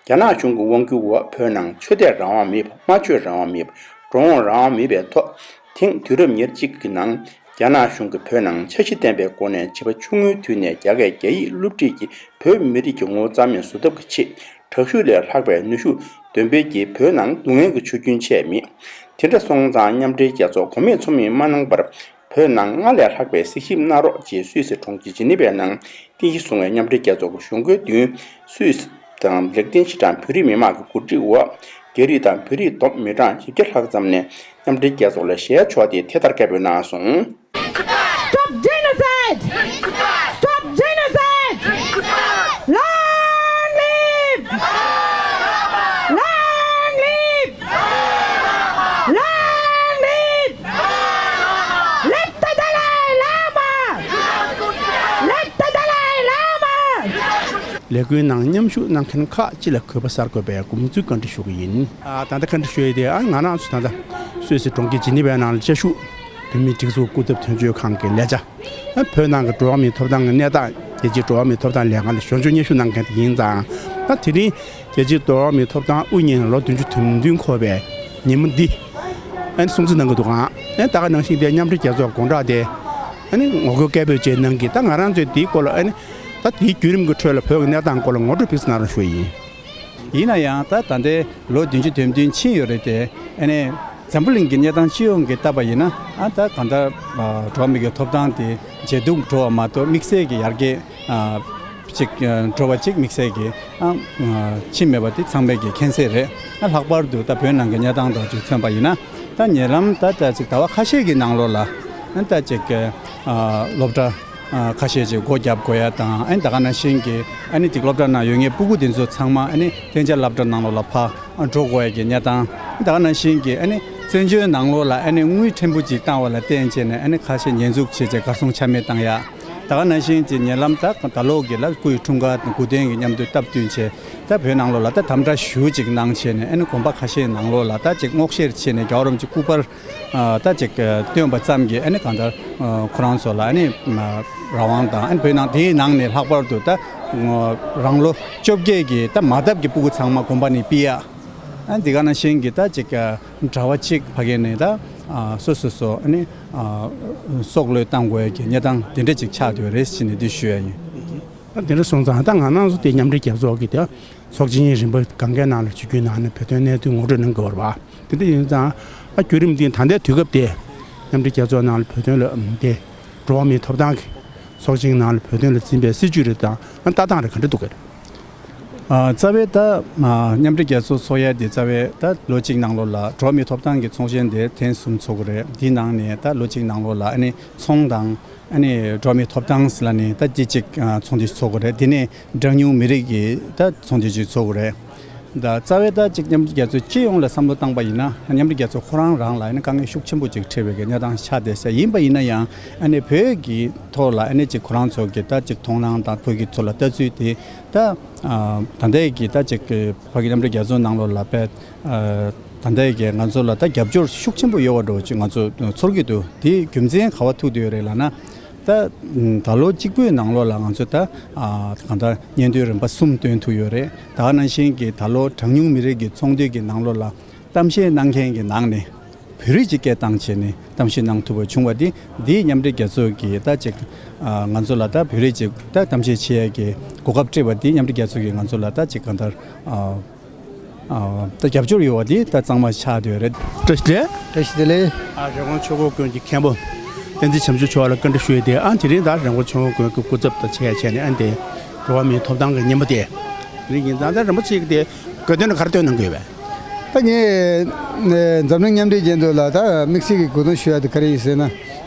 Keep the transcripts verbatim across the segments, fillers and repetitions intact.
རྒྱ་ནག་གཞུང་གི་དབང་སྒྱུར་འོག་བོད་ནང་ཆོས་དད་རང་དབང་མེད་པ། སྨྲ་བརྗོད་རང་དབང་མེད་པ། འགྲོ་འོང་རང་དབང་མེད་པའི་ཐོག་ཐེངས་དུས་རབས་ཉེར་གཅིག་གི་ནང་རྒྱ་ནག་གཞུང་གིས་བོད་ནང་འཆར་གཞི་ལྡན་པའི་སྒོ་ནས་བྱིས་པ་ཆུང་ངུའི་དུས་ནས་རྒྱ་སྐད་རྒྱ་ཡིག་སློབ་ཁྲིད་ཀྱིས་བོད་མི་རིགས་ཀྱི་ངོ་བོ་རྩ་མེད་བཟོ་ཐབས་ཀྱི་ཆེད། དྲག་ཤུགས་ལས་ལྷག་པའི་ནུས་ཤུགས་འདོན་སྤེལ་གྱིས་བོད་ནང་སྡུག་བསྔལ་གྱི་ཆུ་རྒྱུན་ཆད་མེད། དེ་འདྲ་སོང་ཙང་མཉམ་འབྲེལ་རྒྱལ་ཚོགས་གོ་མེད་ཚོར་མེད་མ་གནང་བར། བོད་ནང་སྔར་ལས་ལྷག་པའི་གཟིགས་ཞིབ་གནང་རོགས་ཅེས་སུད་སི་གྲོང་ཁྱེར་ཇི་ནི་ཝའི་ནང་རྟེན་གཞི་བཟུང་བའི་མཉམ་འབྲེལ་རྒྱལ་ཚོགས་ཀྱི་གཞུང་སྒོའི་མདུན། སུད་སི་དང་ལེགས་ལྡན་ཕྱི་དྲང་བོད་རིགས་མི་མང་གི་གོ་སྒྲིག་འོག་རྒྱ་རིགས་དང་བོད་རིགས་བསྡོམས་མི་གྲངས་བཞི་བརྒྱ་ལྷག་ཙམ་ནས་མཉམ་འབྲེལ་རྒྱལ་ཚོགས་ལ་ཞལ་ཕྱོགས་ཏེ་དེ་ལྟར་སྐད་འབོད་གནང་སོང་། Stop genocide! Stop genocide! Long live! Long live! Long live! Let the Dalai Lama! Let the Dalai Lama! ལས་འགུལ་ནང་མཉམ་ཞུགས་གནང་མཁན་ཁག་སྤྱི་ལ་གུས་པ་གསར་འགོད་པའི་དགོངས་ཚུལ་བཀའ་འདྲི་ཞུ་གི་ཡིན། ཨ། ད་ལྟ་བཀའ་འདྲི་ཞུ་ཡི་དེ། ཨ། ང་རང་ཚོ་ད་ལྟ་སུད་སི་གྲོང་ཁྱེར་ཇི་ནི་ཝའི་ནང་ལ་བཅའ་བཞུགས་བོད་མིའི་སྒྲིག་འཛུགས་སྐུ་ཚབ་དོན་གཅོད་ཁང་གི་ལས་བྱ། ཨ། བོད་ནང་གི་འགྲོ་བ་མིའི་ཐོབ་ཐང་གི་གནས་སྟངས། རྒྱལ་སྤྱིའི་འགྲོ་བ་མིའི་ཐོབ་ཐང་ལས་ཁང་ལ་ཞབས་ཞུ་སྙན་ཞུ་གནང་མཁན་དེ་ཡིན་ཙང་། ད་དེ་རིང་རྒྱལ་སྤྱིའི་འགྲོ་བ་མིའི་ཐོབ་ཐང་དབུ་བརྙེས་ནས་ལོ་བདུན་ཅུ་དོན་བདུན་འཁོར་བའི་ཉིན་མོ་འདི། ཨ་ནི་སྲུང་བརྩི་གནང་གི་འདུག་ག་ཨ་ནི་ད་ག་ནང་བཞིན་དེ་མཉམ་འབྲེལ་རྒྱལ་ཚོགས་དགོང་དག་དེ་ཨ་ནི་ངོ་རྒོལ་སྐད་འབོད་བཅས་གནང་གི། ད་ང་རང་ཚོས་དེའི་སྐོར་ལ། ཨ་ནི་ད་དེའི་བརྒྱུད་རིམ་གྱི་ཁྲོད་ལ་བོད་ཀྱི་གནས་སྟངས་སྐོར་ལ་ངོ་སྤྲོད་ཕུལ་གནང་རོགས་ཞུ་ཡིན། ཡིན་ན་ཡང་ད་ད་ལྟའི་ལོ་བདུན་ཅུ་དོན་བདུན་ཕྱིན་ཡོད་རེད་དེ། ཨ་ནི་འཛམ་བུ་གླིང་གི་གནས་སྟངས་སྤྱི་ཡོངས་ཀྱིས་བལྟས་པ་ཡིན་ན། ཨ། ད་གང་ལྟར་འགྲོ་བ་མི་གི་ཐོབ་ཐང་དེ་ཇེ་སྡུག་འགྲོ་བ་མ་གཏོགས་དམིགས་བསལ་གྱི་ཡར་རྒྱས། ཨ། ཅིག་འགྲོ་བ་ཅིག་དམིགས་བསལ་གྱི། ཨ། ཕྱིན་མེད་པ་དེ་ཚང་མས་ཀྱི་མཁྱེན་གསལ་རེད། ཨ། ལྷག་པར་དུ་ད་བོད་ནང་གི་གནས་སྟངས་དང་ཅིག་མཚོན་པ་ཡིན་ན། ད་ཉེ་ལམ་ད་ད་ཅིག་ཟླ་བ་ཁ་ཤས་ཀྱི་ནང་ལོགས་ལ། ཨ། ད་ཅིག་ཨ། སློབ་གྲྭ་ཨ། ཁ་ཤས་ཅིག་སྒོ་བརྒྱབ་དགོས་ཡ་དང་། ཨ་ནི་ད་ག་ནང་བཞིན་གྱི། ཨ་ནི་ཅིག་སློབ་གྲྭ་ནང་ཡོད་མཁན་སྤུ་གུ་དེ་ཚོ་ཚང་མ། ཨ་ནི་གཏན་འཇགས་སློབ་གྲྭ་ནང་ལོགས་ལ་ཕར་འགྲོ་དགོས་ཡ་གི་གནས་སྟངས། ད་ག་ནང་བཞིན་གྱི། ཨ་ནི་བཙན་བྱོལ་ནང་ལོགས་ལ། ཨ་ནི་དངུལ་ཕྲན་བུ་ཅིག་བཏང་བ་ལ་བརྟེན་བྱས་ནས། ཨ་ནི་ཁ་ཤས་ཉེས་འཛུགས་བྱས་བྱས་གར་སོང་ཆ་མེད་བཏང་ཡ། ད་ག་ནང་བཞིན་གྱི་ཉེ་ལམ་ད་ད་ལོ་གི་ལ་སྐུའི་འཁྲུངས་སྐར་དང་སྐུ་རྟེན་གྱི་མཉམ་དུ་སྟབས་བསྟུན་བྱས། ད་བོད་ནང་ལོགས་ལ་ད་དམ་དྲག་ཞེ་པོ་ཅིག་གནང་བྱས་ནས། ཨ་ནི་དགོན་པ་ཁ་ཤས་ནང་ལོགས་ལ་ད་ཅིག་སྔོག་བཤེར་བྱས་ནས། རྒྱལ་བ་རིན་པོ་ཆེ་སྐུ་པར་ཨ། ད་ཅིག་ཨ། བཏོན་པ་ཙམ་གྱིས། ཨ་ནི་གང་ལྟར་ཨ། ཁོ་རང་ཚོ་ལ། ཨ་ནི་ཨ། རང་དབང་དང་། ཨ་ནི་བོད་ནང་དེའི་ནང་ནས་ལྷག་པར་དུ་ད་ཨ། རང་ལོ་བཅོ་བརྒྱད་ཀྱི་ད་མ་བཏབ་ཀྱི་སྤུ་གུ་ཚང་མ་དགོན་པ་ནས་ཕུད་ཡ། ཨ། འདི་ག་ནང་བཞིན་གྱི་ད་ཅིག་ཨ། གྲྭ་པ་གཅིག་ཕ་གི་ནས་ད་ཨ། སོ་སོ་སོ། ཨ་ནི་ཨ། སྲོག་བློས་བཏང་དགོས་ཀྱི་གནས་སྟངས་དེ་འདྲ་ཅིག་ཆགས་བསྡད་ཡོད་རེད་ཟེར་ནས་འདི་ཞུ་ཡ་ཡིན། ད་དེ་འདྲ་སོང་ཙང་། ད་ང་རང་ཚོ་དེ་མཉམ་འབྲེལ་རྒྱལ་ཚོགས་ཀྱི་དེ་ཚོགས་ཆེན་རིམ་པ་གང་གའི་ནང་ལ་ཆིབས་བསྒྱུར་གནང་ནས་བོད་དོན་གནད་དོན་ངོ་སྤྲོད་གནང་དགོས་པ་རེད་པ། དེ་འདྲ་ཡིན་ཙང་། ཨ། བརྒྱུད་རིམ་འདི་ད་ལྟའི་དུས་སྐབས་དེ་མཉམ་འབྲེལ་རྒྱལ་ཚོགས་ནང་ལ་བོད་དོན་ལ། ཨམ། དེ་འགྲོ་བ་མིའི་ཐོབ་ཐང་གི་ཚོགས་ཆེན་ནང་ལ་བོད་དོན་ལ་འཛིན་པའི་སྲིད་བྱུས་རེད་དང་། ཨ། ལྟ་སྟངས་རེད། ག་འདྲ་འདུག་གས། ཨ། རྩ་བའི་ད་ཨ། མཉམ་འབྲེལ་རྒྱལ་ཚོགས་ཚོགས་ཡ་དེ་རྩ་བའི་ད་ལོ་གཅིག་ནང་ལོགས་ལ་འགྲོ་བ་མིའི་ཐོབ་ཐང་གི་ཚོགས་ཆེན་དེ་ཐེངས་གསུམ་ཚོགས་ཀྱི་རེད། དེའི་ནང་ནས་ད་ལོ་གཅིག་ནང་ལོགས་ལ། ཨ་ནི་ཚོང་དང་། ཨ་ནི་འགྲོ་བ་མིའི་ཐོབ་ཐང་ཟེར་ལབ་ནས་ད་དེ་གཅིག་ཨ། ཚོགས་འདུ་ཚོགས་ཀྱི་རེད། དེ་ནས་གྲངས་ཉུང་མི་རིགས་ཀྱི་ད་ཚོགས་འདུ་གཅིག་ཚོགས་ཀྱི་རེད། ད་རྩ་བའི་ད་ཅིག་མཉམ་འབྲེལ་རྒྱལ་ཚོགས་སྤྱི་ཡོངས་ལ་བསམ་བློ་བཏང་པ་ཡིན་ན། མཉམ་འབྲེལ་རྒྱལ་ཚོགས་ཁོ་རང་རང་ལ་ཨ་ནི་དཀའ་ངལ་ཤུགས་ཆེན་པོ་ཅིག་འཕྲད་པའི་གི་གནས་སྟངས་ཆགས་བསྡད་ས་ཡིན་པ་ཡིན་ན་ཡང་། ཨ་ནི་བོད་ཀྱི་ཐོག་ལ་ཨ་ནི་ཅིག་ཁོ་རང་ཚོ་གི་ད་ཅིག་མཐོང་སྣང་དང་བོད་ཀྱི་ཐོག་ལ་ལྟ་ཚུལ་དེ། ད་ཨ། ད་ལྟའི་གི་ད་ཅིག་གི་ཕ་གི་མཉམ་འབྲེལ་རྒྱལ་ཚོགས་ནང་ལོགས་ལ་དཔེ། ཨ། ད་ལྟའི་གི་ང་ཚོ་ལ་ད་རྒྱབ་སྐྱོར་ཤུགས་ཆེན་པོ་ཡོད་པ་འདྲ་བོ་ཅིག་ང་ཚོ་ཚོར་གྱི་འདུག་དེའི་རྒྱུ་མཚན་ག་པར་ཐུག་བསྡད་ཡོད་རེད་ལབ་ན། ད་ད་ལོ་གཅིག་པོའི་ནང་ལོགས་ལ་ང་ཚོ་ད་ཨ། གང་ལྟར་སྙན་ཐོའི་རིམ་པ་གསུམ་བཏོན་ཐུབ་ཡོད་རེད། ད་ག་ནང་བཞིན་གྱི་ད་ལོ་གྲངས་ཉུང་མི་རིགས་ཀྱི་ཚོགས་འདུ་གི་ནང་ལོགས་ལ་གཏམ་བཤད་གནང་མཁན་གྱི་ནང་ནས་བོད་རིགས་ཀྱི་སྐད་བཏང་བྱས་ནས་གཏམ་བཤད་གནང་ཐུབ་པ་བྱུང་བ་འདི། འདིས་མཉམ་འབྲེལ་རྒྱལ་ཚོགས་ཀྱིས་ད་ཅིག་ཨ། ང་ཚོ་ལ་ད་བོད་རིགས་ཅིག་ད་གཏམ་བཤད་བྱེད་ཡ་གི་གོ་སྐབས་སྤྲད་པ་འདིས། མཉམ་འབྲེལ་རྒྱལ་ཚོགས་ཀྱིས་ང་ཚོ་ལ་ད་ཅིག་གང་ལྟར་ཨ། ཨ། ད་རྒྱབ་སྐྱོར་ཡོད་པ་འདི་ད་གཙང་མ་ཆགས་བསྡད་ཡོད་རེད། བཀྲ་ཤིས་བདེ་ལེགས། བཀྲ་ཤིས་བདེ་ལེགས། ཨ། རི་ཀོན་ཆོས་འཁོར་དགོན་གྱི་མཁན་པོ་བསྟན་འཛིན་བྱམས་ཆོས་མཆོག་ལ་བཀའ་འདྲི་ཞུ་ཡས་དེ། ཨ། དེ་རིང་ད་རི་ཀོན་ཆོས་འཁོར་དགོན་གྱི་སྐུ་ཚབ་དང་བྱས་བྱས་ནས། ཨ། འདི་འགྲོ་བ་མིའི་ཐོབ་ཐང་གི་ཉིན་མོ་དེ་རིང་ཡིན་ཙང་། ད་རིན་པོ་ཆེ་གིས་དེ་དགོས་དོན་ལ་ག་རེ་བཏོན་གནང་གི་ཡོད་པས། ད་ངས་འཛམ་གླིང་མཉམ་འབྲེལ་རྒྱལ་ཚོགས་ལ་ད་དམིགས་བསལ་གྱི་དགོངས་དོན་ཞུ་ཡ་དེ་ག་རེ་ཡིན་ཟེར་ན།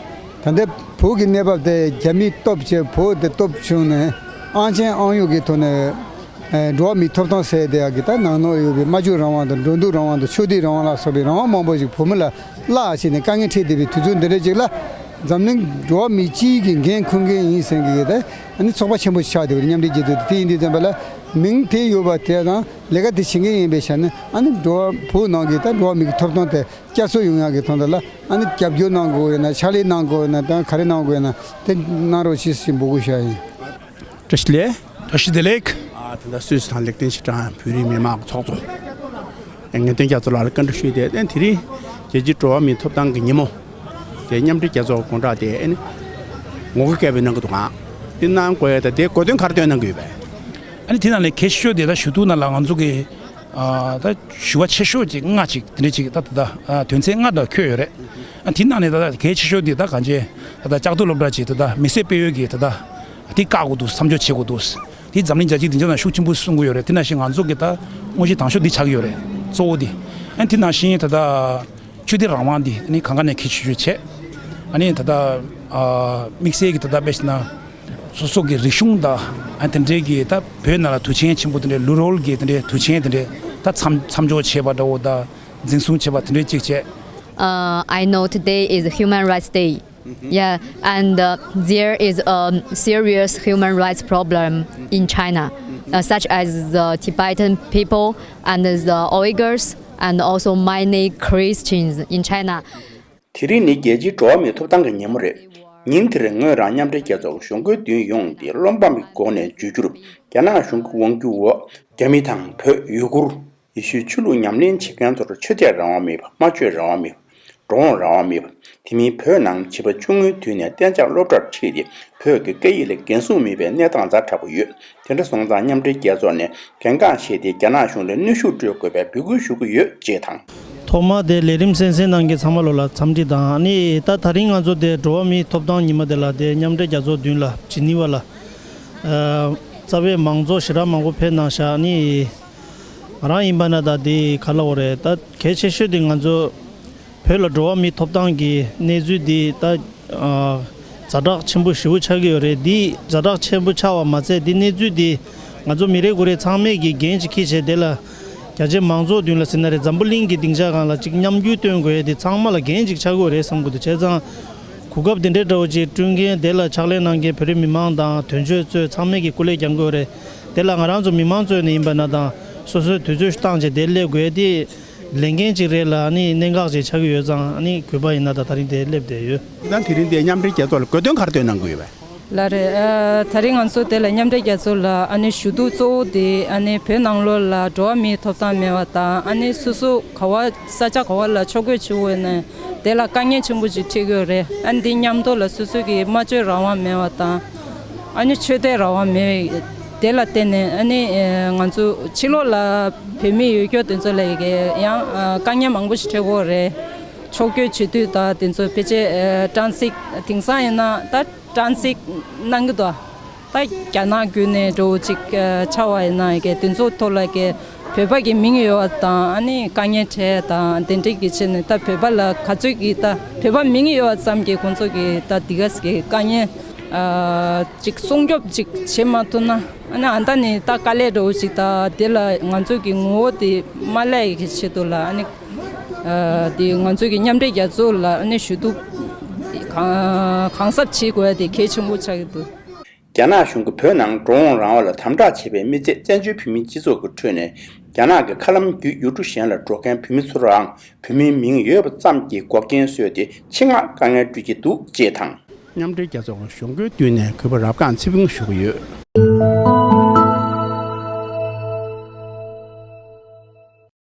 ད་ལྟའི་བོད་ཀྱི་གནས་བབ་དེ་རྒྱ་མིས་སྟོབས་བྱས། བོད་དེ་སྟོབས་བྱུང་ནས་ཨང་ཆེན་ཨང་གཡོག་གི་ཐོག་ནས། ཨེ། འགྲོ་བ་མིའི་ཐོབ་ཐང་ཟེར་དེ་ཡག་གི་ད་ནང་ལོགས་ཡོད་པའི་སྨྲ་བརྗོད་རང་དབང་དང་། འགྲོ་འདུག་རང་དབང་དང་། ཆོས་དད་རང་དབང་ལ་སོགས་པའི་རང་དབང་མང་པོ་ཞིག་བོད་མི་ལ་བརླག་བྱས་ནས་དཀའ་ངལ་འཕྲད་བསྡད་པའི་དུས་ཚོད་འདི་འདྲ་ཅིག་ལ། འཛམ་གླིང་འགྲོ་བ་མི་སྤྱིའི་གི་འགན་འཁུར་མཁན་ཡིན་ཟེར་མཁན་གྱི་ད་ཨ་ནི་ཚོགས་པ་ཆེན་པོ་ཞིག་ཆགས་བསྡད་པ་རེད། མཉམ་འབྲེལ་རྒྱལ་ཚོགས་དེ། དེ་ཡིན་དུས་ཙམ་པ་ལ་མིང་དེ་ཡོད་པ་དེ་དང་ལས་ཀ་དེ་བྱེད་མཁན་ཡིན་པའི་ཆ་ནས། ཨ་ནི་འགྲོ་བ་བོད་ནང་གི་ད་འགྲོ་བ་མི་གི་ཐོབ་ཐང་དེ་བསྐྱར་གསོ་ཡོང་ཡག་གི་དོན་དག་ལ། ཨ་ནི་རྒྱབ་སྐྱོར་གནང་དགོས་ཡོད་ན། ཕྱག་ལས་གནང་དགོས་ཡོད་ན། ད་ག་རེ་གནང་དགོས་ཡོད་ན་དེ་གནང་རོགས་ཞེས་ཞུ་འབོད་སྐུལ་ཞུ་ཡ་ཡིན། བཀྲ་ཤིས་བདེ་ལེགས། བཀྲ་ཤིས་བདེ་ལེགས། ད་ལྟ་སུད་སི་དང་ལིག་ཏེན་ཤི་ཏན་བོད་རིགས་མི་མང་གི་ཚོགས་གཙོ་ངེས་དོན་རྒྱ་མཚོ་ལགས་ལ་བཀའ་འདྲི་ཞུས་ཏེ། ཨ་ནི་དེ་རིང་རྒྱལ་སྤྱིའི་འགྲོ་བ་མིའི་ཐོབ་ཐང་གི་ཉིན་མོ་དེ་མཉམ་འབྲེལ་རྒྱལ་ཚོགས་སྐོང་བསྒྲགས་དེ་ཨ་ནི་ངོ་རྒོལ་སྐད་འབོད་གནང་གི་འདུག་ག་དེ་གནང་དགོས་ཡ་ད་དེ་དགོས་དོན་ག་རེ་བཏོན་གནང་གི་ཡོད་པས། ཨ་ནི་དེ་ནང་ལས་གལ་ཆེ་ཤོས་དེ་ད་ཞུ་གཏུག་ནང་ལ་ང་ཚོ་གི་ཨ་ད་ཞུ་བ་ཆེ་ཤོས་ཅིག་ལྔ་ཅིག་དེ་འདྲ་ཅིག་ད་ད་ད་དོན་ཚན་ལྔ་ད་འཁོད་ཡོད་རེད། ཨ་དེ་ནང་ནས་ད་ད་གལ་ཆེ་ཤོས་དེ་ད་གང་ཅི་ད་ད་ལྕགས་རྡོ་སློབ་གྲྭ་ཅིག་ད་ད་མི་སེར་སྤེལ་ཡུལ་གྱི་ད་ད་དེ་བཀག་དགོས་འདུག་མཚམས་འཇོག་བྱེད་དགོས་འདུག་དེ་འཛམ་གླིང་རྒྱལ་སྤྱིའི་སྡིངས་ཆ་ནང་ཤུགས་ཆེན་པོ་གསུང་གི་ཡོད་རེད། དེ་ནང་བཞིན་ང་ཚོ་གི་ད་དངོས་གཞི་དང་ཤོས་འདི་ཆགས་ཀྱི་ཡོད་རེད་གཙོ་བོ་འདི། ཨ་དེ་ནང་བཞིན་ད་ད་ཆོས་དད་རང་དབང་འདི་ནི་གང་ག་ནས་གལ་ཆེ་ཤོས་བྱས། ཨ་ནི་ད་ད་ཨ་དམིགས་བསལ་གྱི་ད་ད་དཔེ་བྱས་ན་སོ་སོ་གི་རིག་གཞུང་དང་ཨ་དེ་འདྲའི་གི་ད་བོད་ནང་ལ་དུས་ཆེན་ཆེན་པོ་དེ་འདྲའི་ལུས་རོལ་གྱི་དེ་འདྲའི་དུས་ཆེན་དེ་འདྲའི་ད་མཚམས་མཚམས་འཇོག་བྱས་པ་འདྲ་བོ་ད་འཛིན་བཟུང་བྱས་པ་དེ་འདྲའི་གཅིག་བྱས། Uh, I know today is Human Rights Day. Yeah, and uh, there is a serious human rights problem in China, uh, such as the Tibetan people and the Uyghurs and also many Christians in China. དེ་རིང་ནི་རྒྱལ་སྤྱིའི་འགྲོ་བ་མིའི་ཐོབ་ཐང་གི་ཉིན་མོ་རེད། ཉིན་དེར་ངོས་རང་མཉམ་འབྲེལ་རྒྱལ་ཚོགས་གཞུང་སྒོའི་མདུན་ཡོངས་ཏེ་བློ་ཕམ་གྱི་སྒོ་ནས་འཇུ་རྒྱུར་རྒྱ་ནག་གཞུང་གི་དབང་སྒྱུར་འོག་རྒྱ་མི་དང་བོད་ཡུ་གུར། ཡེ་ཤུའི་ཆོས་ལུགས་ཉམས་ལེན་བྱེད་མཁན་ཚོར་ཆོས་དད་རང་དབང་མེད་པ། སྨྲ་བརྗོད་རང་དབང་མེད་པ། འགྲོ་འོང་རང་དབང་མེད་པ། དེ་མིན་བོད་ནང་བྱིས་པ་ཆུང་ངུའི་དུས་ནས་གཏན་འཇགས་སློབ་གྲྭར་ཁྲིད་དེ་བོད་ཀྱི་སྐད་ཡིག་ལ་འགན་སྲུང་མེད་པའི་གནས་སྟངས་ཛ་དྲག་པོ་ཡོད། དེ་འདྲ་སོང་ཙང་མཉམ་འབྲེལ་རྒྱལ་ཚོགས་ནས་གལ་འགངས་ཤེས་ཏེ་རྒྱ་ནག་གཞུང་ལ་གནོན་ཤུགས་སྤྲོད་དགོས་པའི་འབོད་སྐུལ་ཞུ་གི་ཡོད་ཅེས་དང་། ཐོག་མ་དེ་ལས་རིམ་གསན་གཟིགས་གནང་མཁན་ཚང་མ་ལོ་ལ་འཚམས་འདྲི་དང་། ཨ་ནི་ད་ད་རིང་ང་ཚོ་དེ་འགྲོ་བ་མིའི་ཐོབ་ཐང་ཉི་མ་དེ་ལ་དེ་མཉམ་འབྲེལ་རྒྱལ་ཚོགས་མདུན་ལ་ཇི་ནི་ཝ་ལ་ཨ་རྩ་བའི་མང་ཚོགས་ཞེ་དྲག་མང་པོ་ཕེབས་གནང་ཤག་ཨ་ནི། ང་རང་ཡིན་པ་ན་ད་དེ་ག་ལབ་དགོས་རེད། ད་གལ་ཆེ་ཤོས་དེ་ང་ཚོ་བོད་ལ་འགྲོ་བ་མིའི་ཐོབ་ཐང་གི་གནས་ཚུལ་འདི་ད་ཨ་ཛ་དྲག་ཆེན་པོ་ཞེ་པོ་ཆགས་ཀྱི་ཡོད་རེད། འདི་ཛ་དྲག་ཆེན་པོ་ཆགས་པ་མ་ཚད་འདི་གནས་ཚུལ་འདི་ང་ཚོ་མི་རེ་ངོ་རེ་ཚང་མས་ཀྱི་འགན་ཅིག་འཁྱེར་བྱས་དེ་ལ་རྒྱ་ཆེ་མང་ཚོགས་མདུན་ལ་ཟེར་ན་རེད། འཛམ་བུ་གླིང་གི་སྡིངས་ཆ་སྒང་ལ་ཅིག་ཉམས་འགྱུར་སྟོན་དགོས་ཡ་དེ་ཚང་མ་ལ་འགན་ཅིག་ཆགས་ཀྱི་ཡོད་རེད་བསམ་གྱི་འདུག་བྱས་ཙང་། གོ་སྐབས་འདི་འདྲའི་འདྲ་བོ་ཅིག་བསྐྲུན་མཁན་དེ་ལ་ཕྱག་ལས་གནང་མཁན་བོད་རིགས་མི་མང་དང་དོན་གཅོད་ཚོས་ཚང་མས་ཀྱི་སྐུ་ལས་བསྐྱང་དགོས་རེད། དེ་ལ་ང་རང་ཚོ་མི་མང་ཚོས་ནས་ཡིན་པ་ན་དང་སོ་སོའི་དུས་ཚོད་བཏང་བྱས་དེ་སླེབས་དགོས་དེ་ལས་འགན་ཅིག་རེད་ལ་ཨ་ནི་གནད་འགག་ཅིག་ཆགས་ཀྱི་ཡོད་ཙང་། ཨ་ནི་གུས་པ་ཡིན་ན་ད་ད་རིང་དེ་སླེབས་བསྡད་ཡོད། ད་དེ་རིང་དེ་མཉམ་འབྲེལ་རྒྱལ་ཚོགས་ལ་དགོས་དོན་ག་རེ་བཏོན་གནང་དགོས་ཡོད་པས། ལགས་རེད། ཨ་ད་རིང་ང་ཚོ་དེ་ལ་མཉམ་འབྲེལ་རྒྱལ་ཚོགས་ལ་ཨ་ནི་ཞུ་གཏུག་གཙོ་བོ་དེ་ཨ་ནི་བོད་ནང་ལོགས་ལ་འགྲོ་བ་མིའི་ཐོབ་ཐང་མེད་པ་དང་། ཨ་ནི་སོ་སོ་ག་བ་ས་ཆ་ག་བ་ལ་ཕྱོགས་བགྲོད་བྱེད་འོས་ནས་དེ་ལ་དཀའ་ངལ་ཆེན་པོ་ཅིག་འཕྲད་ཀྱི་ཡོད་རེད། ཨ་ནི་འདི་མཉམ་དུ་ལ་སོ་སོ་གི་སྨྲ་བརྗོད་རང་དབང་མེད་པ་དང་། ཨ་ནི་ཆོས་དད་རང་དབང་མེད་པ་དེ་ལ་བརྟེན་ནས་ཨ་ནི་ང་ཚོ་ཕྱི་ལོགས་ལ་བོད་མི་ཡོད་སྐྱོ་དེ་ཚོ་ལ་ཡི་གེ་ཡང་དཀའ་ངལ་མང་པོ་ཞིག་འཕྲད་ཀྱི་ཡོད་རེད། ཕྱོགས་བགྲོད་བྱེད་དུས་ད་དེ་ཚོ་ཕལ་ཆེར་ཊེ་རན་སིཊ་དེང་སང་ཡིན་ན་ད་ཊེ་རན་སིཊ་གནང་གི་འདུག་ད་རྒྱ་ནག་བརྒྱུད་ནས་འགྲོ་ཅིག་ཆགས་པ་ཡིན་ན་གི་དེ་ཚོ་ཐོག་ལ་གི་བོད་པ་གི་མིང་ཡོད་པ་དང་ཨ་ནི་དཀའ་ངལ་འཕྲད་དང་དེ་འདྲའི་གི་ཆེད་ནས་ད་བོད་པ་ལ་ག་ཚོད་ཀྱི་ད་བོད་པ་མིང་ཡོད་པ་ཙམ་གྱི་ཁོང་ཚོ་གི་ད་དེ་ག་གི་དཀའ་ངལ་ཅིག་སྲུང་སྐྱོབ་ཅིག་བྱེད་མ་ཐུབ་ན་ཨ་ནི་ཨ་ད་ནི་ད་དཀའ་ལས་འགྲོ་ཅིག་ད་དེ་ལ་ང་ཚོ་གི་ངོ་བོ་དེ་མ་བརླག་ཡ་གི་ཆེད་དུ་ལ་ཨ་ནི་དེ་ང་ཚོ་གི་མཉམ་འབྲེལ་རྒྱལ་ཚོགས་ལ་ཨ་ནི་ཞུ་གཏུག་གང་གང་ཟབ་བྱེད་དགོས་ཡ་དེ་གལ་ཆེན་པོ་ཆགས་ཀྱི་འདུག་རྒྱ་ནག་གཞུང་གིས་བོད་ནང་འགྲོ་འོང་རང་དབང་ལ་དམ་དྲག་བྱས་པའི་མི་ཚད་བཙན་བྱོལ་བོད་མིའི་སྤྱི་ཚོགས་ཀྱི་ཁྲོད་ནས་རྒྱ་ནག་གི་མཁའ་ལམ་བརྒྱུད་ཡུལ་གྲུ་གཞན་ལ་འགྲོ་མཁན་བོད་མི་ཚོར་འང་བོད་མིའི་མིང་ཡོད་པ་ཙམ་གྱིས་འགོག་རྐྱེན་བཟོས་ཏེ་ཆེད་མངགས་དཀའ་ངལ་སྤྲོད་ཀྱི་འདུག་ཅེས་དང་། མཉམ་འབྲེལ་རྒྱལ་ཚོགས་ཀྱི་གཞུང་སྒོའི་མདུན་ནས་གུས་པ་རབ་སྒང་ཚེ་ཕུན་ཞུ་གི་ཡོད།